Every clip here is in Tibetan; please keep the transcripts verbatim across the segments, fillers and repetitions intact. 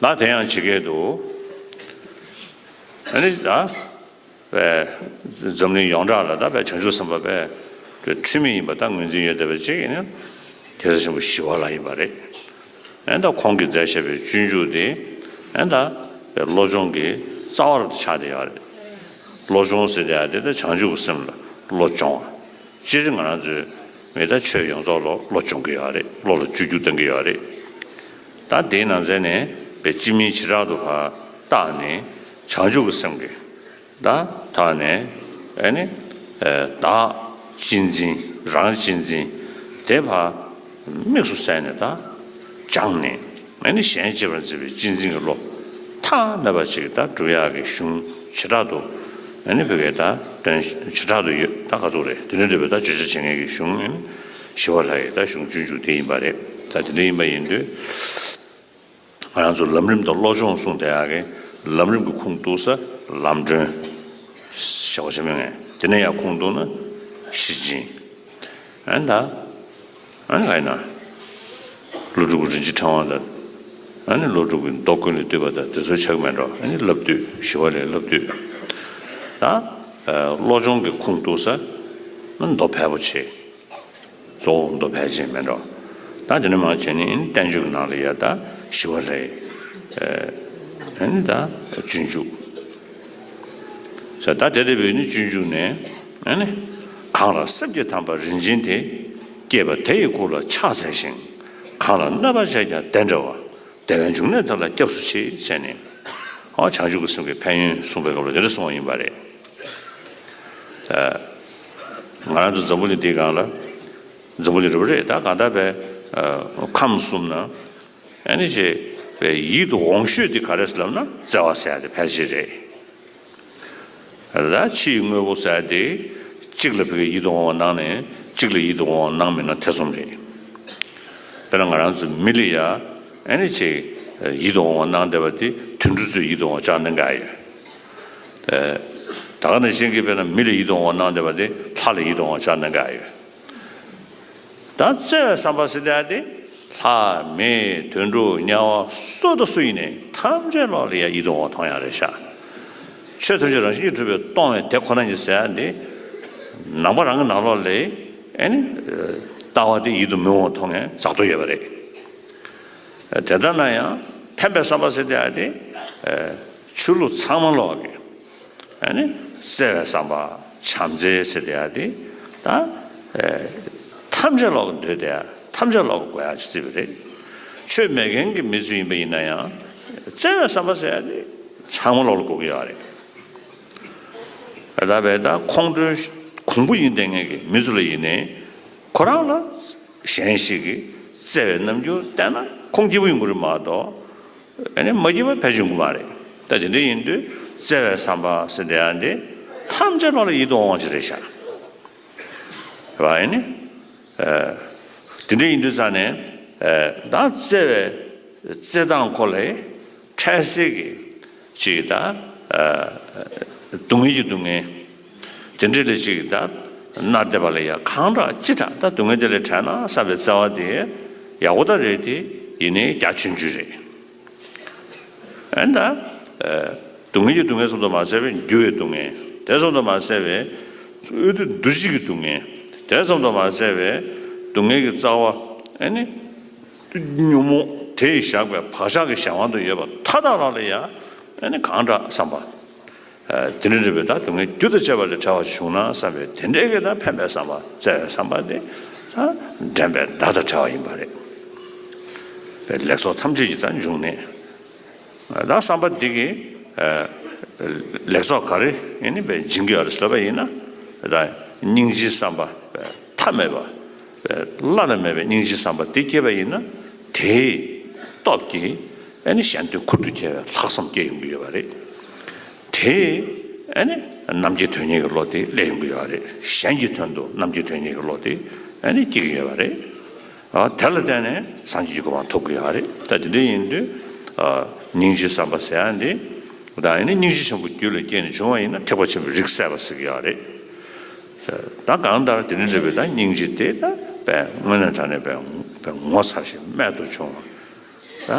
ད་དེ་ཡང་ཇི་སྐད་དུ། ཨ་ནི་ད་པའི་འཛམ་གླིང་ཡོངས་གྲགས་ལ་ད་པའི་བྱང་ཆུབ་སེམས་དཔའ་པའི་འཁྲུལ་མེད་ཡིན་པ་ད་ངོས་འཛིན་ཡོད་བསྡད་པ་ཅིག་ཡིན་ན་གེ་སར་ཆེན་པོ་ཞི་བ་ལྷ་ཡིན་པ་རེད། ཨ་ནི་ད་ཁོང་གིས་མཛད་བཞག་པའི་སྤྱོད་འཇུག་དེ་ཨ་ནི་ད་པའི་བློ་སྦྱོང་གི་རྩ་བ་རུ་ཆགས་བསྡད་ཡོད་རེད། བློ་སྦྱོང་ཟེར་བསྡད་ཡ་དེ་ད་བྱང་ཆུབ་ཀྱི་སེམས་ལ་བློ་སྦྱོང་བ། སྤྱིར་ང་རང་ཚོའི་མི་ད་ཆོས་ཡོངས་རྫོགས་ལ་བློ་སྦྱོང་གི་ཡོད་རེད། བློ་ལ་བཅོས་བསྒྱུར་གཏོང་གི་ཡོད་རེད། ད་དེའི་ནང་ཚན་ནས་པའི་སྤྱི་མིང་བྱེ་བྲག་ཏུ་ཕར་བཏགས་ནས་བྱང་ཆུབ་ཀྱི་སེམས་ཀྱི་ད་ཐོག་ནས་ཨ་ནི་བདག་གཅེས་འཛིན། རང་གཅེས་འཛིན་དེ་ཕར་དམིགས་སུ་བསལ་ནས་ད་སྦྱངས་ནས། ཨ་ནི་གཞན་གཅེས་པར་འཛིན་པའི་གཅེས་འཛིན་གྱི་བློ་མཐའ་མེད་པ་ཅིག་ད་སྒྲུབ་ཡག་གི་གཞུང་བྱེ་བྲག་ཏུ་ཨ་ནི་བོད་སྐད་ད་དོན་བྱེ་བྲག་ཏུ་ཡོད། ད་ག་ཚོད་རེད། དེ་འདྲ་འདྲ་བའི་ད་བརྗོད་བྱ་བྱེད་མཁན་གྱི་གཞུང་ཨ་ནི་ཞི་བ་ལྷ་ཡི་ད་གཞུང་སྤྱོད་འཇུག་དེ་ཡིན་པ་རེད། ད་དེ་འདྲ་ཡིན་པ་ཡིན་དུས་ང་རང་ཚོ་ལམ་རིམ་དང་བློ་སྦྱོང་གསུངས་བསྡད་ཡག་གི་ལམ་རིམ་གྱི་ཁུངས་གཏུགས་ས་ལམ་སྒྲོན་ཞེས་པ་ཆེན་མོ་ངས་དེ་ནས་ཡང་ཁུངས་གཏུགས་ན་ཤེར་ཕྱིན། ཨ་ནི་ད། ཨ་ནི་ག་ཡིན་ན། ཀླུ་སྒྲུབ་ཀྱི་རིན་ཆེན་ཕྲེང་བ་དང་། ཨ་ནི་ཀླུ་སྒྲུབ་ཀྱི་མདོ་ཀུན་ལས་བཏུས་པ་དང་དེ་ཚོ་ཆགས་མེད་འགྲོ། ཨ་ནི་བསླབ་བཏུས། ཞི་བ་ལྷའི་བསླབ་བཏུས། ད། ཨ་བློ་སྦྱོང་གི་ཁུངས་གཏུགས་ས། ཨ་མདོ་ཕལ་པོ་ཆེ། གཙོ་བོ་མདོ་ཕལ་ཆེར་མེད་འགྲོ། ད་དེ་ནས་མར་བྱས་ནས་ཨ་ནི་བསྟན་བཅོས་ཀྱི་ནང་ལ་ཡ་ད་ཞི་བ་ལྷའི། ཨ་ནི་ད་སྤྱོད་འཇུག་ཟེར། ད་དེ་ལྟ་བུའི་ནི་སྤྱོད་འཇུག་ནས་ཨ་ནི། གང་ལ་སེམས་ཀྱི་དམ་པ་རིན་ཆེན་དེ། བསྐྱེད་པ་དེ་ཡི་སྐུ་ལ་ཕྱག་འཚལ་ཞིང་། གང་ལ་གནོད་པ་བྱས་ཀྱང་བདེ་འབྲེལ་བ། བདེ་བའི་འབྱུང་གནས་དེ་ལ་སྐྱབས་སུ་མཆི་ཟེར་ནས། ཨོ་བྱང་ཆུབ་ཀྱི་སེམས་ཀྱི་ཕན་ཡོན་གསུངས་པའི་སྐབས་ལ་དེ་འདྲ་གསུངས་པ་ཡིན་པ་རེད། ཨ་ང་རང་ཚོ་འཛམ་བུ་གླིང་འདིའི་སྒང་ལ། འཛམ་བུ་གླིང་རེད་པ་རེད། ད་གང་ལྟར་པའི་ཨ་ཁམས་གསུམ་ན་ཨ་ནི་ཞེས་པའི་ཡིད་དུ་འོང་ཤོས་དེ་ག་རེ་ལབ་ན་བརྩེ་བ་ཟེར་ཡ་དེ་ཕལ་ཆེར་རེད། ད་ཕྱིའི་དངོས་པོ་ཟེར་ཡ་དེ་གཅིག་ལ་ཕ་གི་ཡིད་དུ་འོང་བ་སྣང་ནས་གཅིག་ལ་ཡིད་དུ་འོང་བ་སྣང་མེད་ན་ཐེ་ཚོམ་རེད། དཔེར་ན་ང་རང་ཚོ་མི་ལ་ཡ་ཨ་ནི་ཅིག་ཡིད་དུ་འོང་བ་སྣང་བསྡད་པ་དེ་དུད་འགྲོ་ཚོས་ཡིད་དུ་འོང་བ་ཅག་སྣང་ག་ཡོད། ད་ག་ནང་བཞིན་གྱི་དཔེར་ན་མི་ལ་ཡིད་དུ་འོང་བ་སྣང་བསྡད་པ་དེ་ལྷ་ལ་ཡིད་དུ་འོང་བ་ཅག་སྣང་ག་ཡོད། ད་བརྩེ་བའི་བསམ་པ་ཟེར་ཡ་དེ་ལྷ་མི་དུད་འགྲོ་དམྱལ་བ་སུ་དང་སུ་ཡིན་ནའི་ཐམས་ཅད་ལོག་ལ་ཡ་ཡིད་དུ་འོང་བ་མཐོང་ཡ་རེད་ཤག་ཆོས་ཐམས་ཅད་རང་བཞིན་གྱིས་གྲུབ་པས་སྟོང་བའི་དེ་ཁོ་ན་ཉིད་ཟེར་ཡ་འདི། ནང་པ་རང་གི་ནང་ལོགས་ལ་ཨ་ནི་ལྟ་བ་དེ་ཡིད་དུ་མི་འོང་བ་མཐོང་མཁན་ཙག་ཏུ་ཡོད་པ་རེད། དེ་ལྟ་ན་ཡང་ཕན་པའི་བསམ་པ་ཟེར་ཡ་དེ་ཆོས་ལུགས་ཚང་མ་ལོག་གི་ཨ་ནི་བརྩེ་བའི་བསམ་པ་བྱམས་བརྩེ་ཟེར་ཡ་དེ་ད་ཨེ་ཐམས་ཅད་ལོག་གི་འདོད་དེ་ཐམས་ཅད་ལོག་གི་དགོས་ཡ་ཅིག་བརྩི་བ་རེད། ཆོས་མེད་མཁན་གྱི་མི་ཚོ་ཡིན་པ་ཡིན་ན་ཡང་བརྩེ་བའི་བསམ་པ་ཟེར་ཡ་དེ་ཚང་མ་ལོག་ལ་དགོས་ཀྱི་ཡོད་རེད། ད་བས་ད་ཁོང་ཁྲོའི་གོང་བུ་ཡིན་བསྡད་མཁན་གྱི་མི་ཚོ་ལ་ཡིན་ནའི་ཁོ་རང་ལ་གཞན་ཞིག་གིས་བརྩེ་བའི་རྣམ་འགྱུར་བསྟན་ན་ཁོང་སྐྱིད་པོ་ཡོང་གི་རེད་མ་གཏོགས། ཨ་ནི་མ་སྐྱིད་པ་ཕལ་ཆེར་ཡོང་གི་མ་རེད། ད་དེ་འདྲ་ཡིན་དུས་བརྩེ་བའི་བསམ་པ་ཟེར་བསྡད་ཡ་འདི་ཐམས་ཅད་ལོག་ལ་ཡིད་དུ་འོང་བ་ཅིག་རེད་ཤག་རེད་པ། ཨ་ནི་ཨ་དེ་འདྲ་ཡིན་དུས་ཙང་ནས་ཨ་ད་བརྩེ་བའི་བརྩེ་སྟངས་ཁོ་ལས་འཕྲལ་སེལ་གྱི་ཅིག་ད་ཨ་སྡུག་བསྔལ་གྱི་སྡུག་བསྔལ། དེ་འདྲ་ལ་ཅིག་ད་མནར་བསྡད་པ་ལ་ཡ་གང་དྲག་ཅི་དྲག་ད་སྡུག་བསྔལ་དེ་ལས་བྲལ་ན་བསམ་པའི་བརྩེ་བ་དེ་ཡག་པོ་ད་རེད་དེ། ཡིན་ནའི་རྒྱ་ཆུང་ཆུང་རེད། ཨ་ནི་ད་ཨ་སྡུག་བསྔལ་གྱི་སྡུག་བསྔལ་ཙམ་དུ་མ་ཟད་པའི་འགྱུར་བའི་སྡུག་བསྔལ་དེ་ཙམ་དུ་མ་ཟད་པའི་འོ་དེ་འདུ་བྱེད་ཀྱི་སྡུག་བསྔལ་དེ་ཙམ་དུ་མ་ཟད་པའི་སྡུག་བསྔལ་གྱི་རྩ་བ་ཨ་ནི་ཉོན་མོངས་དེ་ཡིས་བཞག་པའི་བག་ཆགས་ཀྱི་གཞན་དབང་དུ་ཡོད་པ་མཐའ་དག་ལ་ལ་ཡ་ཨ་ནི་གང་དྲག་བསམ་པ། ཨ་དེ་འདྲ་འདྲ་བའི་ད་སྡུག་བསྔལ་རྒྱུ་དང་བཅས་པ་ལས་བྲལ་བ་ཞིག་བྱུང་ན་བསམ་པའི་དེ་འདྲའི་གི་ད་ཕན་པའི་བསམ་པ་བརྩེ་བའི་བསམ་པ་དེ་ད་འདྲེན་པའི་མདའ་དང་བྲལ་བ་ཡིན་པ་རེད། པའི་ལེགས་ཚོགས་ཐམས་ཅད་ཀྱི་ད་འབྱུང་གནས། ད་བསམ་པ་འདི་གི་ཨ་ལེགས་ཚོགས་ག་རེ་ཡིན་ནི་པའི་སྦྱིན་གྱི་ཡོད་རེད་ཟེར་བ་ཡིན་ན། ད་སྙིང་རྗེའི་བསམ་པ་པའི་མཐའ་མེད་པ། པའི་བླ་ན་མེད་པའི་སྙིང་རྗེའི་བསམ་པ་འདི་སྐྱེས་པ་ཡིན་ན་དེའི་སྟོབས་ཀྱིས་ཨ་ནི་གཞན་དོན་ཁུར་དུ་ཁྱེར་བའི་ལྷག་བསམ་སྐྱེ་ཡོང་གི་ཡོད་པ་རེད། དེ་ཨ་ནི་རྣམ་མཁྱེན་དོན་གཉེར་གྱི་བློ་དེ་སླེབས་ཡོང་གི་ཡོད་རེད། གཞན་གྱི་དོན་དུ་རྣམ་མཁྱེན་དོན་གཉེར་གྱི་བློ་དེ་ཨ་ནི་སྐྱེ་གི་ཡོད་རེད། ཨ་དེ་ལ་བརྟེན་ནས་སངས་རྒྱས་ཀྱི་གོ་འཕང་ཐོབ་གི་ཡོད་རེད། ད་དེ་འདྲ་ཡིན་དུས་ཨ་སྙིང་རྗེའི་བསམ་པ་ཟེར་ཡ་འདི་ད་ཨ་ནི་སྙིང་རྗེ་ཆེན་པོ་རྒྱུད་ལ་སྐྱེས་ནས་བྱུང་བ་ཡིན་ན་ཐེག་པ་ཆེན་པོའི་རིགས་སད་པ་ཟེར་གི་ཡོད་རེད། ད་གང་ལྟར་དེ་འདྲ་འདྲ་བའི་ད་སྙིང་རྗེ་དེ་ད་དཔེ་དངོས་གནས་དྲང་གནས་དཔེ་དཔེ་ངོ་མཚར་ཞིང་རྨད་དུ་བྱུང་བ། ད་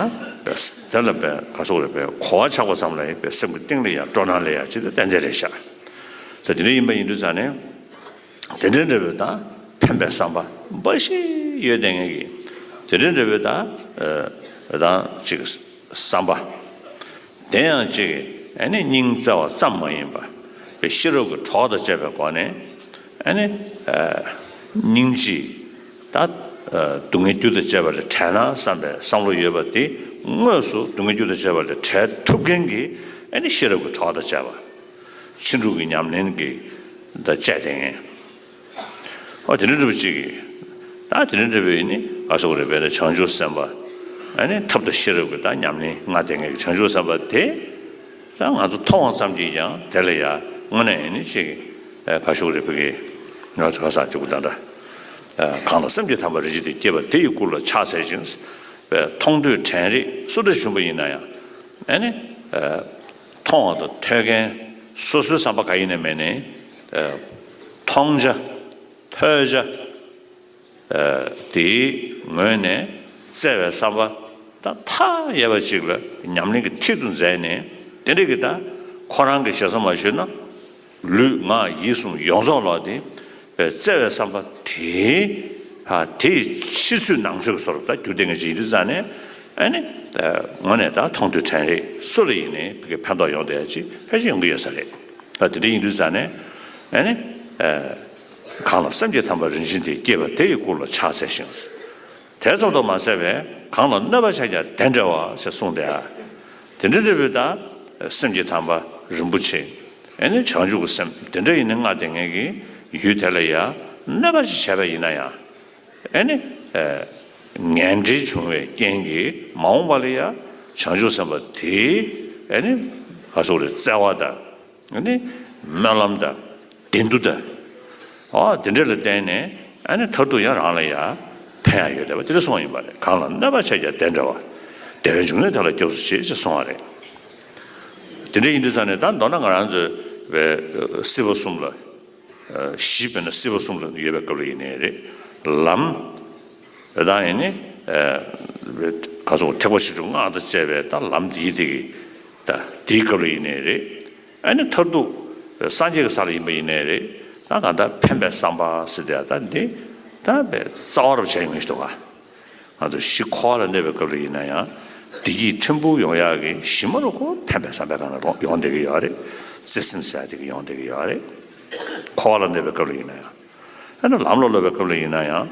དེ་ལ་པའི་ག་སོགས་རེད་པའི་གོ་བ་ཆགས་པ་ཙམ་ལ་ཡང་པའི་སེམས་ཀྱི་གཏིང་ལ་ཡང་སྤྲོ་སྣང་སླེབས་ཡ་ཅིག་ཏུ་ཏན་ཏན་རེད་ཤག་ས་དེ་འདྲ་ཡིན་པ་ཡིན་དུས་ཙང་ནས་དེ་འདྲ་འདྲ་བའི་ད་ཕན་པའི་བསམ་པ་འབའ་ཞིག་ཡོད་བསྡད་མཁན་གྱི་དེ་འདྲ་འདྲ་བའི་ད་ད་ཅིག་བསམ་པ། དེ་ཡང་ཅིག་ཨ་ནི་སྙིང་བརྩེ་བ་ཙམ་མ་ཡིན་པ་པའི་ཤེས་རབ་ཀྱི་གྲོགས་དང་བཅས་པའི་སྒོ་ནས་ཨ་ནི་སྙིང་རྗེ། ད་སྡུག་བསྔལ་རྒྱུ་དང་བཅས་པ་ལས་བྲལ་ན་བསམ་པའི་བསམ་བློ་ཡོད་པ་དེ་དངོས་སུ་སྡུག་བསྔལ་རྒྱུ་དང་བཅས་པ་ལས་བྲལ་ཐུབ་མཁན་གྱི་ཨ་ནི་ཤེས་རབ་ཀྱི་གྲོགས་དང་བཅས་པ། ཕྱིན་དྲུག་གི་ཉམས་ལེན་གྱི་ད་བཅས་ཏེ་ངས། ཨོ་དེ་འདྲ་འདྲ་པོ་ཅིག་གིས། ད་དེ་འདྲ་འདྲ་པོ་ཡིན་ནི་ག་སོགས་རེད་པས་ན་བྱང་ཆུབ་སེམས་དཔའ། ཨ་ནི་ཐབས་དང་ཤེས་རབ་ཀྱི་ད་ཉམས་ལེན་ལྔ་ལྡན་མཁན་གྱི་བྱང་ཆུབ་སེམས་དཔའ་དེ། ད་ང་ཚོ་མཐོང་བ་ཙམ་གྱིས་ཀྱང་དེ་ལ་ཡ་དངོས་གནས་ཡིན་ནི་ཅིག་ག་སོགས་རེད་པས་ཀྱི་ང་ཚོ་ག་ས་བཅུག་ད་ད། གང་ལ་སེམས་ཀྱི་དམ་པ་རིན་ཆེན་གཏེར་བསྐྱེད་པ་དེ་ཡི་སྐུ་ལ་ཕྱག་འཚལ་ཞིང་། མཐོང་ཐོས་དྲན་རེག་སུ་འདྲ་བྱུང་བ་ཡིན་ན་ཡང་། ཨ་ནི། མཐོང་བ་དང་ཐོས་མཁན་སོ་སོའི་བསམ་པ་ག་ཡིན་ནའི་མེད་ནའི། མཐོང་བྱ། ཐོས་བྱ། དེའི་ངོས་ནས་བརྩེ་བའི་བསམ་པ་དང་མཐའ་ཡས་པ་ཅིག་ལ་ཉམས་ལེན་གྱི་མཐིལ་དུ་མཛད་ནས་དེ་འདྲ་གི་ད་ཁོ་རང་གི་ཞེ་ས་མ་ཞུས་ན། ལུས་ངག་ཡིད་གསུམ་ཡོངས་རྫོགས་ལ་དེ་བརྩེ་བའི་བསམ་པ་དེའི་ཧ་དེའི་ཕྱི་ཚུལ་ནང་ཚུལ་གྱི་བཟོ་འདྲ་ད་རྒྱུ་དེ་ངེས་ཅན་ཡིན་དུས་ཙང་ནས་ཨ་ནི་དངོས་གནས་ད་མཐོང་ཐོས་དྲན་རེག་སུ་ལ་ཡིན་ནའི་ཕན་ཐོགས་ཡོང་བསྡད་ཡ་ཅིག་ཕལ་ཆེར་ཡོང་གི་ཡོད་ས་རེད། ད་དེ་འདྲ་ཡིན་དུས་ཙང་ནས་ཨ་ནི་གང་ལ་སེམས་ཀྱི་དམ་པ་རིན་ཆེན་གཏེར་བསྐྱེད་པ་དེ་ཡི་སྐུ་ལ་ཕྱག་འཚལ་ཞིང་། དེ་ཙམ་དུ་མ་ཟད་པས་གང་ལ་གནོད་པ་བྱ་ཀྱང་བདེ་འདྲ་བ་ཞེས་གསུངས་ཏེ། དེ་འདྲ་འདྲ་བའི་ད་སེམས་ཀྱི་དམ་པ་རིན་པོ་ཆེ། ཨེ་ནི་བྱང་ཆུབ་ཀྱི་སེམས་དེ་འདྲ་ཡིན་ནི་ལྔ་ལྡན་མཁན་གྱི་ཡུལ་དེ་ལ་ཡང་གནོད་པ་ཞིག་བྱས་པ་ཡིན་ན་ཡང་། ཨེ་ནི། ངན་འབྲེལ་བྱུང་བའི་རྐྱེན་གྱིས་མ་འོངས་པ་ལ་ཡང་བྱང་ཆུབ་སེམས་དཔའ་དེའི་ཨེ་ནི་ག་སོགས་རེད་བརྩེ་བ་དང་། ཨ་ནི་སྨོན་ལམ་དང་བདེ་འདུ་དང་། ཨོ་དེ་འདྲ་ལ་བརྟེན་ནས་ཨ་ནི་མཐར་ཐུག་ཡང་རང་ལ་ཡང་ཕན་ཡང་ཡོད་བསྡད་པ་དེ་འདྲ་གསུངས་པ་ཡིན་པ་རེད། གང་ལ་གནོད་པ་བྱས་ཀྱང་བདེ་འདྲ་བ། བདེ་བའི་འབྱུང་གནས་དེ་ལ་སྐྱབས་སུ་མཆི་ཞེས་གསུངས་པ་རེད། དེ་འདྲ་ཡིན་དུས་ཙང་ནས་ད་མདོར་ན་ང་རང་ཚོའི་བའི་སྲིད་པ་གསུམ་ལ་གཞི་དཔེར་ན་སྲིད་པ་གསུམ་ལ་ཡོད་པའི་སྐབས་ལ་ཡིན་ནའི་རེད། ལམ། ད་ཡིན་ནི། ག་སོགས་ཐེག་པ་བཞི་བཅུ་སྔགས་དང་བཅས་པའི་ད་ལམ་འདིའི་དེ་གི་ད་དེའི་སྐབས་ལ་ཡིན་ནའི་རེད། ཨ་ནི་མཐར་ཐུག་སངས་རྒྱས་ཀྱི་ས་ལ་ཡིན་པ་ཡིན་ནའི་རེད། ད་གང་ལྟར་ཕན་པའི་བསམ་པ་ཟེར་དེ་ད་འདི་ད་བའི་རྩ་བ་རུ་བྱས་ཡོང་གི་འདུག་ག་ང་ཚོ་གཞི་འཁོར་བ་ལ་གནས་པའི་སྐབས་ལ་ཡིན་ན་ཡང་བདེ་སྐྱིད་ཕྲན་བུ་ཡོང་ཡག་གི་གཞི་མ་རུ་ཁོ་ཕན་པའི་བསམ་པའི་སྒང་ལ་ཡོང་བསྡད་ཀྱི་ཡོད་རེད། བརྩེ་སེམས་ཟེར་ཡག་དེ་གི་ཡོང་བསྡད་ཀྱི་ཡོད་རེད། འཁོར་བ་ལ་གནས་པའི་སྐབས་ལ་ཡིན་ན་ཡང་། ཨ་ནི་ལམ་ལ་སློབ་པའི་སྐབས་ལ་ཡིན་ན་ཡང་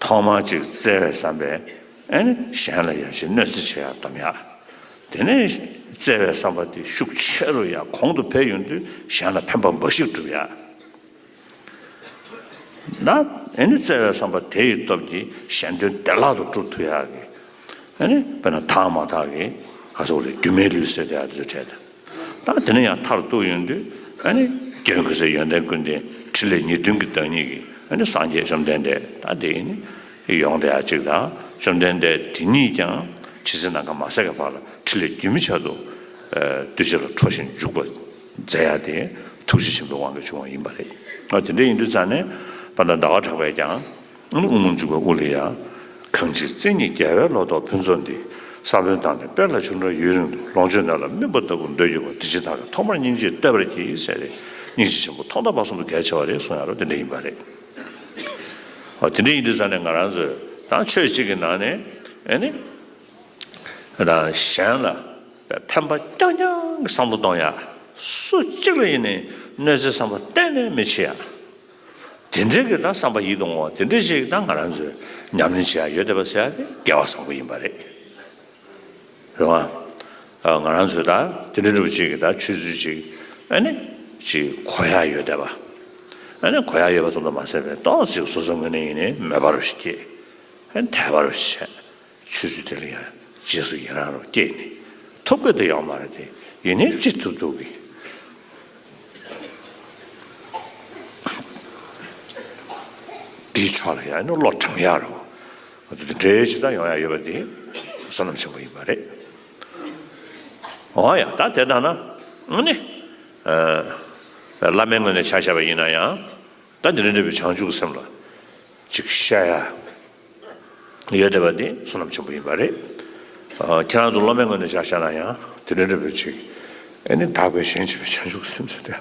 ཐོག་མར་ཅིག་བརྩེ་བའི་བསམ་པས་ཨ་ནི་གཞན་ལ་ཡ་ཞིག་གནོད་འཚེ་བྱེད་ཡག་སྡོམ་ཡག་དེ་ནས་བརྩེ་བའི་བསམ་པ་དེ་ཤུགས་ཆེ་རུ་ཡག་གོང་དུ་འཕེལ་ཡོང་དུས་གཞན་ལ་ཕན་པ་འབའ་ཞིག་སྒྲུབ་ཡག་ད་ཨེ་ནི་བརྩེ་བའི་བསམ་པ་དེ་ཡི་སྟོབས་ཀྱིས་གཞན་དོན་བདེ་བླག་ཏུ་སྒྲུབ་ཐུབ་ཡག་གི་ཨེ་ནི་དཔེར་ན་ཐག་མ་ཐག་གི་ག་སོགས་རེད་སྒྱུ་མའི་ལུས་ཟེར་དེ་ཡག་དེ་ཚོ་བྲལ་ཏེ། ད་དེ་ནས་ཡང་མཐར་གཏུགས་ཡོང་དུས་ཨེ་ནི་སྐྱོན་ཀུན་ཟད་ཡོན་ཏན་ཀུན་ལྡན་ཕྲིན་ལས་ཉེར་བདུན་གྱི་བདག་ཉིད་ཀྱི་ཨེ་ནི་སངས་རྒྱས་བཅོམ་ལྡན་འདས་ད་དེ་ཨེ་ནི་ཡོང་བསྡད་ཡག་ཅིག་དང་བཅོམ་ལྡན་འདས་དེ་ཉིད་ཀྱང་ཇི་སྲིད་ནམ་མཁའ་མ་ཟད་ཀྱི་བར་ལ་ཕྲིན་ལས་རྒྱུན་མི་ཆད་དུ་གདུལ་བྱ་ལ་འཕྲོ་ཞིང་འཇུག་པ། མཛད་ཡ་དེ་ཐུགས་རྗེ་ཆེན་པོའི་དབང་གིས་བྱུང་བ་ཡིན་པ་རེད། ཨ་དེ་འདྲ་ཡིན་དུས་ཙང་ནས་དཔལ་ལྡན་ཟླ་བ་གྲགས་པས་ཀྱང་། དབུ་མ་འཇུག་པའི་དབུ་ལ་ཡང་། གང་ཕྱིར་བརྩེ་ཉིད་རྒྱལ་བའི་ལོ་ཏོག་ཕུན་ཚོགས་འདི། ས་བོན་དང་ནི་དཔལ་ལ་ཆུ་འདྲ་ཡུན་རིང་དུ། ལོངས་སྤྱོད་ནད་ལ་སྨིན་པ་ལྟ་བུར་འདོད་གྱུར་པ། དེ་ཕྱིར་བདག་གིས་ཐོག་མར་སྙིང་རྗེས་བསྟོད་པར་བགྱི་ཟེར་ཏེ་སྙིང་རྗེ་ཆེན་པོ་ཐོག་མཐའ་བར་གསུམ་དུ་གལ་ཆེ་བ་རེད་གསུང་ཡ་རོ་དེ་འདྲ་ཡིན་པ་རེད། ཨ་དེ་འདྲ་ཡིན་དུས་ཙང་ནས་ང་རང་ཚོས་ད་ཆོས་གཅིག་གི་ནང་ནས་ཨེ་ནི། གཞན་ལ་ཕན་པ་རྐྱང་རྐྱང་གི་བསམ་བློ་གཏོང་ཡ། སུ་གཅིག་ལ་ཡིན་ནའི་གནོད་འཚེའི་བསམ་པ་གཏན་ནས་མི་བྱེད་ཡ། དེ་འདྲའི་གི་ད་བསམ་པ་ཡིད་དུ་འོང་བ་དེ་འདྲ་ཞིག་ད་ང་རང་ཚོས་ཉམས་ལེན་བྱེད་ཡ་ཡོད་བསྡད་པ་ཟེར་ཡ་དེ་སྐལ་བ་བཟང་པོ་ཡིན་པ་རེད། རེད་བ། ང་རང་ཚོས་ད་དེ་འདྲ་འདྲ་པོ་ཅིག་གི་ད་ཆོས་ཚུལ་ཅིག་ཨ་ནི་ཅིག་གོ་ཡ་ཡོད་བསྡད་པ། ཨ་ནི་གོ་ཡ་ཡོད་པ་ཙམ་དུ་མ་ཟད་པའི་ཏོག་ཙམ་ཅིག་སོ་སོའི་ངོས་ནས་ཡིན་ནའི་མོས་པ་རུ་ཞིག་སྐྱེས། ཨ་ནི་དད་པ་རུ་ཞིག་བྱས། ཆོས་ཚུལ་དེ་ལ་ཡང་རྗེས་སུ་ཡི་རང་རུ་སྐྱེས་ནས་ཐུབ་ཀྱི་དེ་ཡོང་མ་རེད་དེ་ཡིན་ནའི་ཅི་ཐུབ་ཐུབ་ཀྱི་དེའི་ཕྱོགས་ལ་ཡང་ནི་བློ་དྲང་ཡག་རུ་འདྲེས་ཅི་ལྟར་ཡོང་ཡག་ཡོད་པ་དེ་བསོད་ནམས་ཆེན་པོ་ཡིན་པ་རེད། འོ་ཡ་ད་དེ་ལྟ་ན་ནི་བླ་མའི་ངོས་ནས་ཆ་བཞག་པ་ཡིན་ན་ཡང་ད་འདི་འདྲ་འདྲ་བའི་བྱང་ཆུབ་སེམས་ལ་ཅིག་བཤད་ཡ། ཡོད་བསྡད་པ་དེ་བསོད་ནམས་ཆེན་པོ་ཡིན་པ་རེད། ཨ། ཁྱེད་རང་ཚོ་སློབ་མའི་ངོས་ནས་བཞག་བཞག་ན་ཡང་དེ་འདྲ་འདྲ་པོ་ཅིག་ཨེ་ནི་དག་པའི་ཞིང་ཆེན་པོའི་བྱང་ཆུབ་སེམས་ཟེར་ཏེ།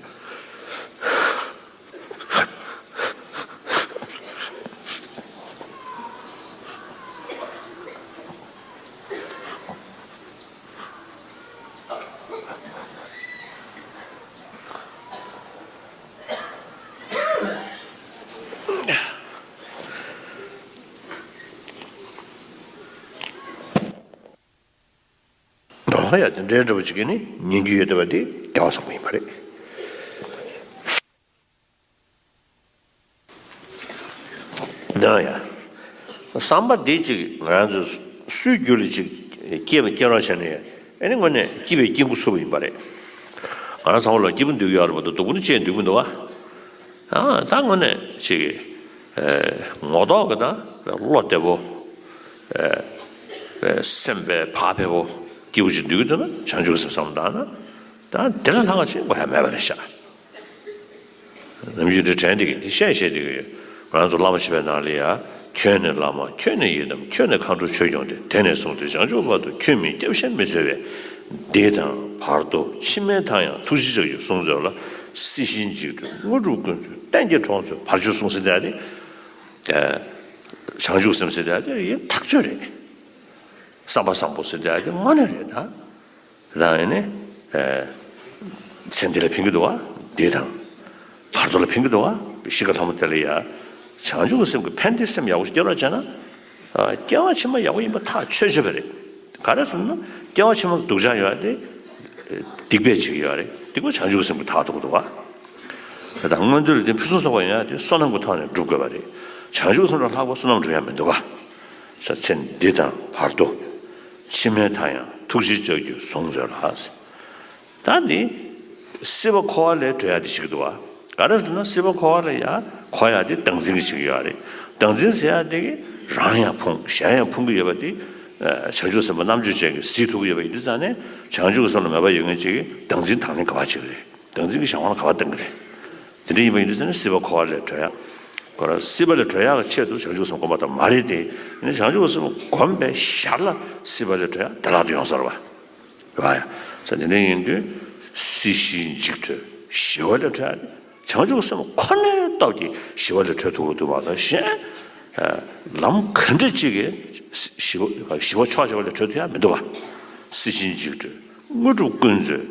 ཨོ་ཡ། དེ་འདྲའི་འདྲ་པོ་ཅིག་གིས་ནི་ཉན་རྒྱུ་ཡོད་བསྡད་པ་དེ་སྐལ་བ་བཟང་པོ་ཡིན་པ་རེད། ད་ཡ། བསམ་པ་འདི་ཅིག་ང་རང་ཚོ་སུའི་རྒྱུད་ལ་ཅིག་སྐྱེས་པ་སྐྱེ་རོགས་བྱས་ནས་ཨེ་ནི་དངོས་གནས་སྐྱིད་པའི་སྐྱིད་འགོ་ཚུགས་པ་ཡིན་པ་རེད། ང་རང་ཚང་མ་ལ་སྐྱིད་པོ་འདུག་ཡོད་རེད་པ། ད་སྡུག་པོ་ནི་ཅི་ཡང་འདུག་མི་འདུག་བ། ཨ། ད་དངོས་གནས་ཅིག་ཨེ། ངོ་ཐོག་གི་ད་བློ་བདེ་པོ། ཨེ། ཨེ། སེམས་པའི་བག་ཕེབས་པོ་སྐྱིད་པོ་ཅིག་འདུག་གི་འདུག་ན་བྱང་ཆུབ་སེམས་བསམ་བཏང་ན། ད་དེ་ལས་ལྷག་པ་ཅིག་དགོས་ཡ་མེད་པ་རེད་ཤག་ནམ་རྒྱུན་དེ་དྲན་བསྡད་ཀྱི་འདི་བཤད་བཤད་བསྡད་ཀྱི་ཡོད། ང་རང་ཚོ་བླ་མ་བྱེད་པའི་ནང་ལ་ཡ། ཁྱོད་ནི་བླ་མ་ཁྱོད་ནི་ཡི་དམ། ཁྱོད་ནི་མཁའ་འགྲོ་ཆོས་སྐྱོང་སྟེ། དེང་ནས་བཟུང་སྟེ་བྱང་ཆུབ་བར་དུ། ཁྱོད་མིན་སྐྱབས་གཞན་མི་འཚོལ་བས། འདི་དང་བར་དོ་ཕྱི་མའི་མཐའ་ཡང་། ཐུགས་རྗེ་ལྕགས་ཀྱུས་བཟུང་མཛོད་ལ། སྲིད་ཞིའི་འཇིགས་བྲལ་དངོས་གྲུབ་ཀུན་སྩོལ། གཏན་གྱི་གྲོགས་མཛོད་བར་གཅོད་གསུངས་ཟིན་ཏེ། ཨ་ནི་བྱང་ཆུབ་སེམས་ཟེར་ཏེ་ཨ་ནི་ཡིན་ཐག་ཆོད་རེད། བསམ་པ་བཟང་པོ་ཟེར་ཏེ་ཨ་ནི་དངོས་གནས་རེད་ད། རང་ཡིན་ནི། ཨེ། ཚེ་འདི་ལ་ཕན་གྱི་འདུག་བ། འདི་དང་། བར་དོ་ལ་ཕན་གྱི་འདུག་བ། གཤིས་ཀ་ལྷ་མོ་དེ་ལ་ཡ། བྱང་ཆུབ་ཀྱི་སེམས་ཀྱི་ཕན་བདེའི་སེམས་ཡག་པོ་ཞིག་སྐྱེ་རོགས་བྱས་ན། ཨ། སྐྱེ་བ་ཕྱི་མ་ཡག་པོ་ཡིན་པ་ཐག་ཆོད་ཆོད་པ་རེད། ག་རེ་ཟེར་ན། སྐྱེ་བ་ཕྱི་མ་སྡུག་ཅག་ཡོད་དེ། སྡིག་པས་བྱེད་ཀྱི་ཡོད་རེད། སྡིག་པ་བྱང་ཆུབ་ཀྱི་སེམས་ཀྱིས་དག་ཐུབ་ཀྱི་འདུག་བ། དེ་དང་མངོན་མཐོ་ལ་དེ་ཕུན་སུམ་ཚོགས་པ་ཡོང་ཡ་དེ་བསོད་ནམས་ཀྱི་ཐོག་ནས་སྒྲུབ་དགོས་པ་རེད། བྱང་ཆུབ་ཀྱི་སེམས་ལས་ལྷག་པ་བསོད་ནམས་སྒྲུབ་ཡ་མི་འདུག་ག་ས། ཚེ་འདི་དང་བར་དོ། ཕྱི་མའི་མཐའ་ཡང་། ཐུགས་རྗེའི་ལྕགས་ཀྱུས་བཟུང་མཛོད་ལ། ད་འདི་སྲིད་པ་འཁོར་བ་ལས་གྲོལ་ཡ་དེ་ཞིག་འདུག་བ། ག་རེ་ཟེར་ན་སྲིད་པ་འཁོར་བ་ལ་ཡ་འཁོར་ཡ་དེ་བདག་འཛིན་གྱི་ཞིག་ཡོད་རེད། བདག་འཛིན་ཟེར་ཡ་དེ་གི་རང་ཡང་ཕུང་གཞན་ཡང་ཕུང་གི་ཡོད་པ་དེ། ཨ། བྱང་ཆུབ་སེམས་དཔའ་རྣམ་དཔྱོད་ཅན་གྱིས་གཟིགས་ཐུབ་ཀྱི་ཡོད་པ་ཡིན་དུས་ཙང་ནས་བྱང་ཆུབ་སེམས་ལ་མོས་པ་ཡོད་མཁན་ཅིག་གིས་བདག་འཛིན་དང་ལེན་ག་བ་བྱེད་ཀྱི་རེད། བདག་འཛིན་གྱི་གཞན་དབང་ལ་ག་བ་གཏོང་གི་རེད། དེ་འདྲ་ཡིན་པ་ཡིན་དུས་ཙང་ནས་སྲིད་པ་འཁོར་བ་ལས་གྲོལ་ཡ། ཁོ་རང་སྲིད་པ་ལས་གྲོལ་ཡག་གི་ཆེད་དུ་བྱང་ཆུབ་སེམས་བསྒོམ་པ་དང་མ་རེད་དེ། ཡིན་ན་བྱང་ཆུབ་སེམས་བསྒོམས་པའི་ཞར་ལ་སྲིད་པ་ལས་གྲོལ་ཡ་དེ་ལྷག་ཏུ་ཡོང་ས་རེད་བ། རེད་བ་ཡ། ས། དེ་འདྲ་ཡིན་དུས་སྲིད་ཞིའི་འཇིགས་བྲལ་ཞི་བ་ལས་གྲོལ་ཡ་དེ། བྱང་ཆུབ་སེམས་ཁོ་ནའི་སྟོབས་ཀྱིས་ཞི་བ་ལས་གྲོལ་ཐུབ་ཀྱི་འདུག་མ་གཏོགས་གཞན། ཨ། ལམ་ག་འདྲ་ཅིག་གིས་ཞི་བ་ཞི་བ་ཕྱོགས་ཞི་བ་ལས་གྲོལ་ཐུབ་ཡ་མི་འདུག་བ། སྲིད་ཞིའི་འཇིགས་བྲལ་དངོས་གྲུབ་ཀུན་སྩོལ།